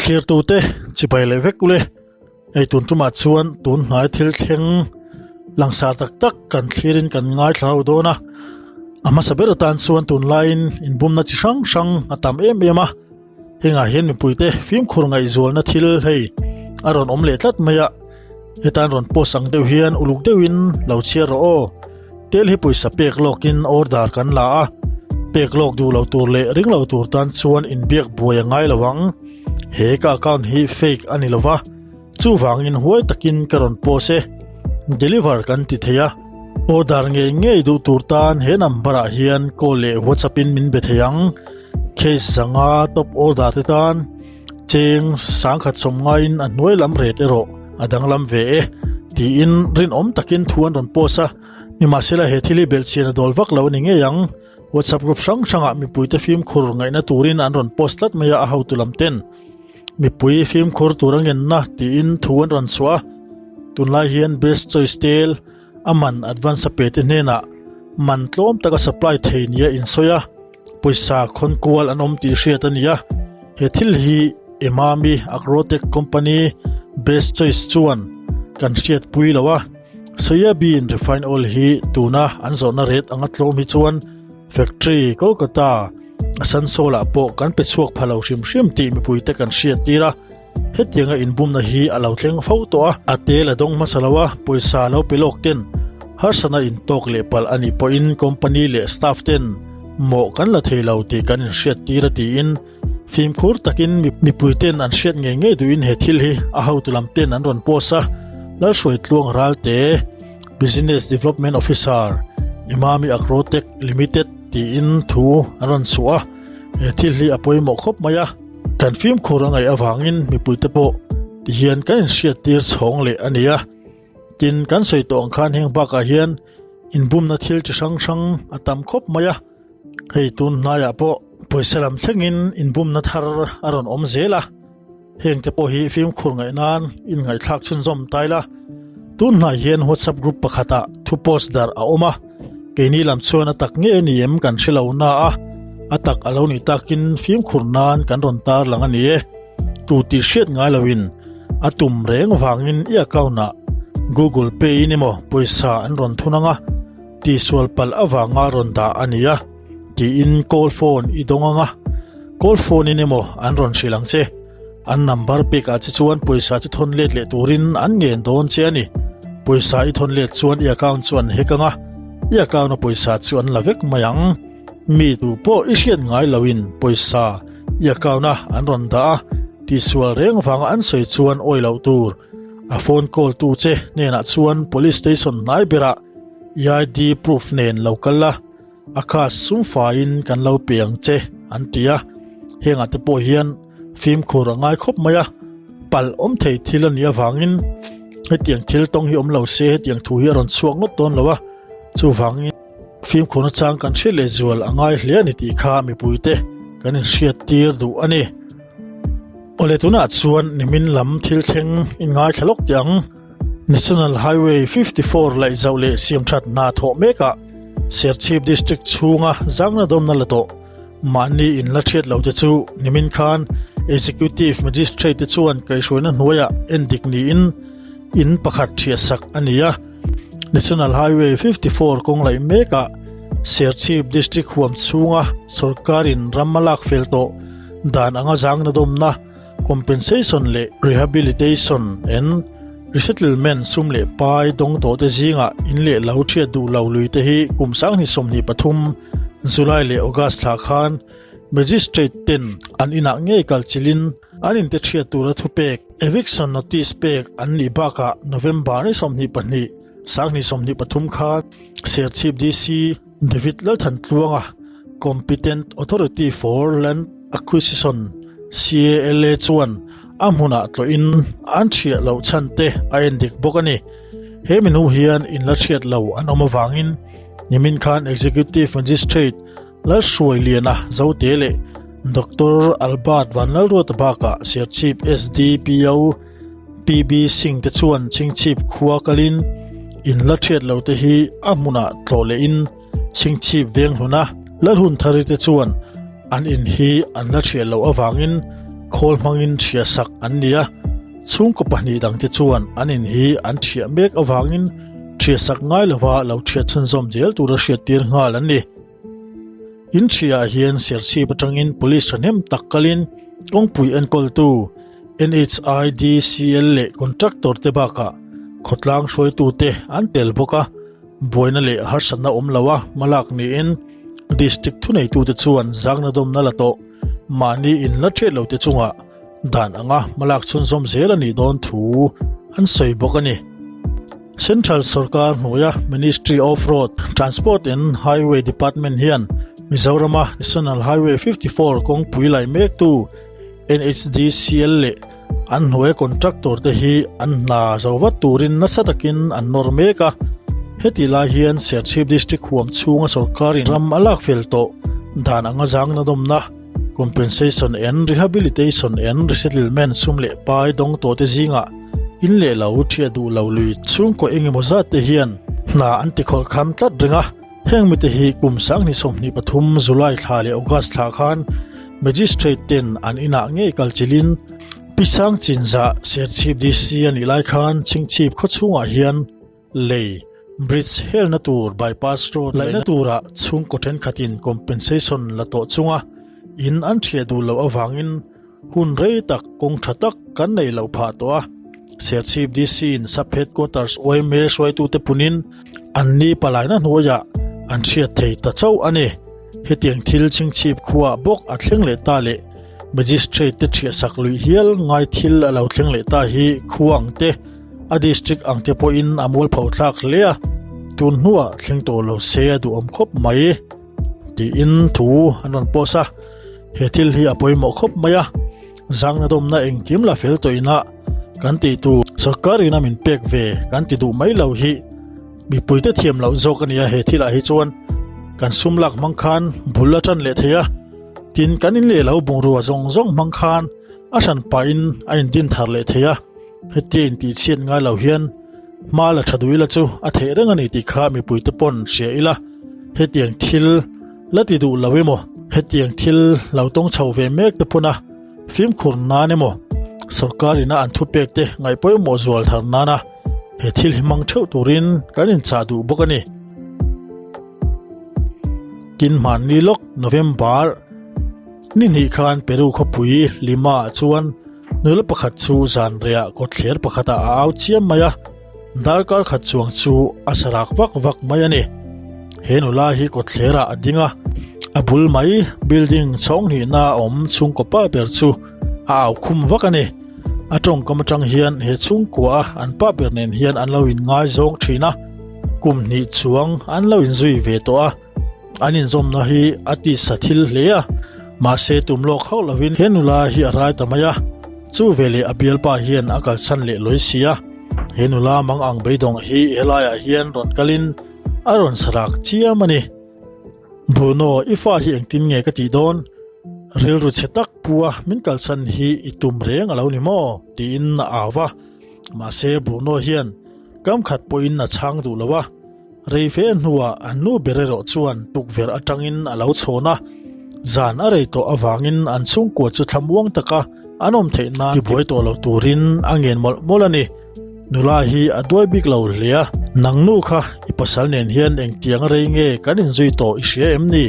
Thlirtute chibai leh vek ule. Hei tun tumah chuan tun hnai thil thleng langsar tak tak kan thlirin kan ngaithla ho dawn a. A hmasa ber atan chuan tunlaiin inbumna chi hrang hrang a tam em em a. Hengah hian mipuite fimkhur ngaihzualna thil hei a rawn awm leh tlat mai a. Hetan rawn post ang deuh hian uluk deuhin lo chhiar rawh aw. Tel hi pawisa pek lawkin order kan la a, pek lawk duh lo tur leh ring lo tur tan chuan inbiak buai a ngai lo ang. He ka account hi fake a ni lo va, chuvangin huai takin ka rawn post e. Deliver kan ti thei a, order ngei ngei duh tur tan he number ah hian call leh whatsapp in min be thei ang. Case zanga top order te tan cheng sangkhat sawm ngaiin a hnuai lam ret erawh a danglam ve e tiin rinawm takin thu an rawn post a, nimahsela he thil hi belhchian a dawl vak lo a ni ngei ang. WhatsApp group hrang hrangah mipuite fimkhur ngaihna turin an rawn post tlat mai a, a hotu lam ten mipui fimkhur tur a ngenna tiin thu an rawn chhuah a, tunlai hian Best Choice tel a man advance a pe te hnenah man tlawm taka supply thei nia insawi a, pawisa khawn kual an awm tih hriat a ni a, he thil hi Emami Agrotech Company Best Choice chuan kan hriatpui lo a. Soyabean refined oil hi tuna an zawrhna rate anga tlawm hi chuan factory Kolkata, Asansol ah pawh kan pe chhuak pha lo hrim hrim tih mipuite kan hriat tir a, hetianga inbumna hi a lo thleng fo tawh a, a tel a dawng hmasa lo a, pawisa lo pe lawk ten harsatna intawk leh palh a nih pawhin company leh staff ten mawh kan la thei lo tih kan inhriat tir a tiin Fimkhur takin mipui ten an hriat ngei ngei duhin he thil hi a hotu lam ten an rawn post a, Lalhruaitluang Ralte, Business Development Officer, Emami Agrotech Limited tiin thu an rawn chhuah a, he thil hi a pawimawh khawp mai a, kan fimkhur a ngaih avangin mipuite pawh tihian kan inhriattir chhawng leh a ni a, tin kan sawi tawh ang khan heng bakah hian inbumna thil chi hrang hrang a tam khawp mai a. Hei tun hnaiah pawh pawisa lam thlengin inbumna thar a rawn awm zel a, hengte pawh hi fimkhur ngaih nan inngaihthlak chhunzawm tai la. Tun hnai hian WhatsApp group pakhatah thu post darh a awm a, keini lam chuan a tak nge ni em kan hre lo na a, a tak a lo nih takin fimkhur nan kan rawn tarlang a ni e. Tu tih hriat ngai loin a tum reng vangin i account-ah Google Pay-in emaw pawisa an rawn thun ang a, Tihsual palh avanga rawn dah a ni a, tiin call phone i dawng ang a, call phone in emaw an rawn hrilh ang che. An number pekah che chuan pawisa chu thawn let leh turin an ngen dawn che a ni. Pawisa i thawn let chuan i account chu an hack ang a, i account a pawisa chu an la vek mai ang. Mi tu pawh i hriat ngai loin pawisa i account a an rawn dah a, tihsual reng vanga an sawi chuan awi loh tur. A phone call tu che hnenah chuan police station hnai berah I ID proof nen lo kal la, a kha sum faiin kan lo pe ang che an ti a, hengah te pawh hian fimkhur a ngai khawp mai a, palh awm thei thil a nih avangin hetiang thil tawng hi awm lo se hetiang thu hi a rawn chhuak ngawt dawn lo a, chuvangin fimkhur nachang kan hriat leh zual a ngai hle a ni tih kha mipuite kan inhriat tir duh a ni. Awle tunah chuan nimin lam thil thleng inngaithla lawk teh ang. National Highway 54 laihzauh leh siamthat hna thawh mekah Serchhip District chhunga zangna dawmna la tawh mahni in la thiat lo te chu nimin khan Executive Magistrate te chuan kaihhruaina hnuaiah endik niin in pakhat thiahsak a ni a. National Highway 54 kawng laih mekah Serchhip District huam chhunga sawrkarin ram a lak fel tawh dan anga zangna dawmna Compensation leh Rehabilitation and Resettlement sum leh pai dawng tawhte zingah in leh lo thiat duh lo lui te hi kum 2023 July leh August thla khan Magistrate ten an inah ngei kal chilhin an inte thiat tura thupek Eviction Notice pek an nih bakah November ni 22, 2023 khan Serchhip DC David Lalthantluanga Competent Authority for Land Acquisition, CALA, chuan a hmunah tlawhin an thiah loh chhan te a en dik bawk a ni. He mi hnu hian in la thiat lo an awm avangin nimin khan Executive Magistrate Lalhruailiana Zote leh Doctor Albert Vanlalruata bakah Serchhip SDPO PB Singh te chuan Chhingchhip khua kalin in la thiat lo te hi a hmunah tlawh lehin Chhingchhip veng hluna Lalhunthari te chuan an in hi an la thiat loh avangin. Khawl hmangin ṭhiah sak an ni a, chhungkaw pahnih dangte chuan an in hi an ṭhiah mek avangin ṭhiah sak ngai lova lo ṭhiah chhunzawm zel tura hriattir nghal an ni. In ṭhiahah hian Serchhip atangin Police ṭhahnem tak kalin kawngpui enkawltu NHIDCL leh contractor te bakah khawtlang hruaitute an tel bawk a, buaina leh harsatna awm loa hmalak niin District thuneitute chuan zangna dawmna la tawh. Mahni in la ṭhet lote chungah dan anga hmalak chhunzawm zel a nih dawn thu an sawi bawk a ni. Central sorkar hnuaia Ministry of Road, Transport and Highway Department hian Mizorama National Highway 54 kawngpui laih mektu NHDCL leh an hnuaia contractor te hi an hna zo vat turin nasa takin an nawr mek a. Hetih lai hian Serchhip District huam chhunga sorkarin ram a lak fel tawh dan anga zangna dawmna, compensation and rehabilitation and resettlement sum leh pai dawng tawh te zingah in leh lo thiah duh lo lui chhungkaw engemaw zat te hian hna an ti khawlh kham tlat reng a. Heng mite hi kum 2023 July thla leh August thla khan Magistrate ten an inah ngei kal chilhin Pi Sang Chinzah Serchhip DC a nih lai khan Chhingchhip khaw chhungah hian lei, bridge, helna tur bypass road laihna turah chhungkaw thenkhatin compensation la tawh chunga in an thiah duh loh avangin Hun rei tak kawng tha tak kan neih loh phah tawh a, Serchhip DC in Sub Headquarters yma hruaitute punin an ni palaina hnuaiah an hriat thei ta chauh a ni. Hetiang thil chhingchhip khuaah bawk a thleng leh ta leh Magistrate te thiahsak luih hial ngai thil a lo thleng leh ta hi khua ang te, a district ang te pawhin a mualpho thlak hle a, tun hnuah thleng tawh lo se a duhawm khawp mai. Tiin thu an rawn post a, he thil hi a pawimawh khawp mai a, zangna dawmna engkim la fel tawh ina kan tih tur sorkar ina min pek ve kan ti duh mai lo hi mipuite thiam loh zawk a nia he thilah hi chuan kan sum lak hmang khan bul a tan leh thei a, tin kan in leh lo bungrua zawng zawng hmang khan a hran pahin a indin thar leh thei a, hetia intihchhiat ngai lo hian Hma la tha duh ila chu a theih reng a ni tih kha mipuite pawn hria ila, hetiang thil la ti duh lo emaw, hetiang thil lo tawng chho ve mek te pawn a fimkhur nan emaw, sorkar ina an thupek te ngaih pawimawh zual thar nana he thil hi hmang theuh turin kan inchah duh bawk a ni. Tin hmanni lawk November ni hnih khan Peru khawpui Lima ah chuan Nula pakhat chu zanriah kawtthler pakhatah a au chiam mai a, darkar khat chuang chu a sarak vak vak mai a ni. He nula hi kawtthlerah a ding a, a bul mai building chhawng hnihna a awm chhungkaw pa ber chu a au khum vak a ni. A tawngkam atang hian he chhungkua a an pa ber nen hian an lo inngaizawng thin a, kum hnih chuang an lo inzui ve tawh a. An inzawmna hi a tisa thil hle a, mahse tum lawk hauh lovin he nula hi a rai ta mai a, chu veleh a bialpa hian a kalsan leh lawi si a, he nula mang ang beidawng hi helaiah hian rawn kalin a rawn sarak chiam a ni. Bruno, i fa hi engtin nge ka tih dawn? Rilru chhe tak pu a min kalsan hi i tum reng a lo ni maw? tiin a au va, mahse Bruno hian kam khat pawhin a chhang duh lo a. Rei fe hnuah an nu ber erawh chuan tukverh atangin a lo chhawn a, zan a rei tawh avangin an chhungkua chu thlamuang taka an awm theih nan tibuai tawh lo turin a ngen mawlh mawlh a ni. Nula hi a duai bik lo hle a, Nang nu kha i pasal nen hian engtiang a rei nge kan inzui tawh i hria em ni?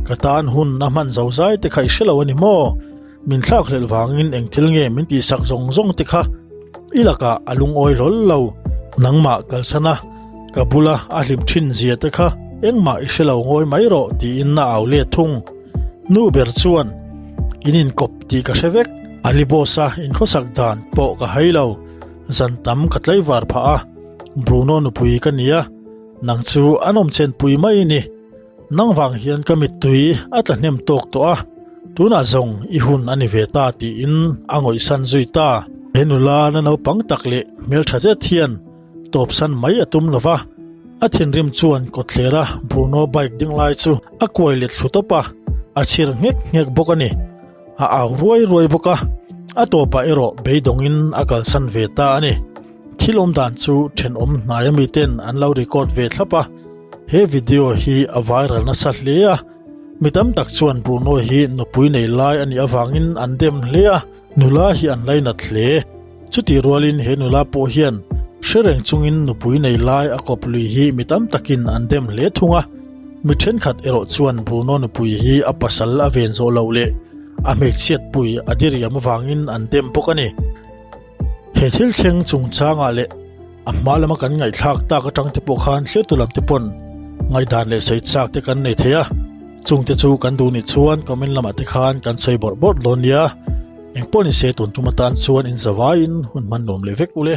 Ka tan hun a hman zo zai te kha i hre lo a ni maw? Min thlak hlelh vangin eng thil nge min tihsak zawng zawng te kha i lakah a lungawi hlawl lo. Nangmah kalsan a, ka bula a hlim thin zia te kha engmah i hre lo ngawi mai rawh tiin a au let thung. Nu ber chuan, In inkawp tih ka hre vek. Ali boss a inkhawsak dan pawh ka hai lo. Zan tam ka tlaivar phah a, Bruno nupui ka nia, nang chu an awm chenpui mai i ni. Nang vang hian ka mittui a tla hnem tawk tawh a, tunah zawng i hun a ni ve ta tiin a ngawihsan zui ta. He nula na naupang tak leh hmeltha zet hian tawpsan mai a tum lova, a thinrim chuan kawtthlera Bruno bike ding lai chu a kuai let thlu tawp a, a chhir nghek nghek bawk a ni. A au ruai ruai bawk a, a tawpah erawh beidawngin a kalsan ve ta a ni. Thil awm dan chu thenawm hnaia miten an lo record ve thlap a, he video hi a viral nasa hle a. Mi tam tak chuan Bruno hi nupui nei lai a nih avangin an dem hle a, nula hi an lainat hle. Chutih rualin he nula pawh hian hre reng chungin nupui nei lai a kawp lui hi mi tam takin an dem hle thung a. Mi thenkhat erawh chuan Bruno nupui hi a pasal a ven zawh loh leh a hmeichhiatpui a diriam avangin an dem bawk a ni. He thil thleng chungchangah leh a hma lama kan ngaihthlak tak atang te pawh khan thliatu lam te pawn ngaihdan leh sawi chak te kan nei thei a, chungte chu kan duh nih chuan comment lamah te khan kan sawi bawrh bawrh dawn nia. Engpawh nise tun tum atan chuan in zavaiin hun hman nuam leh vek ule.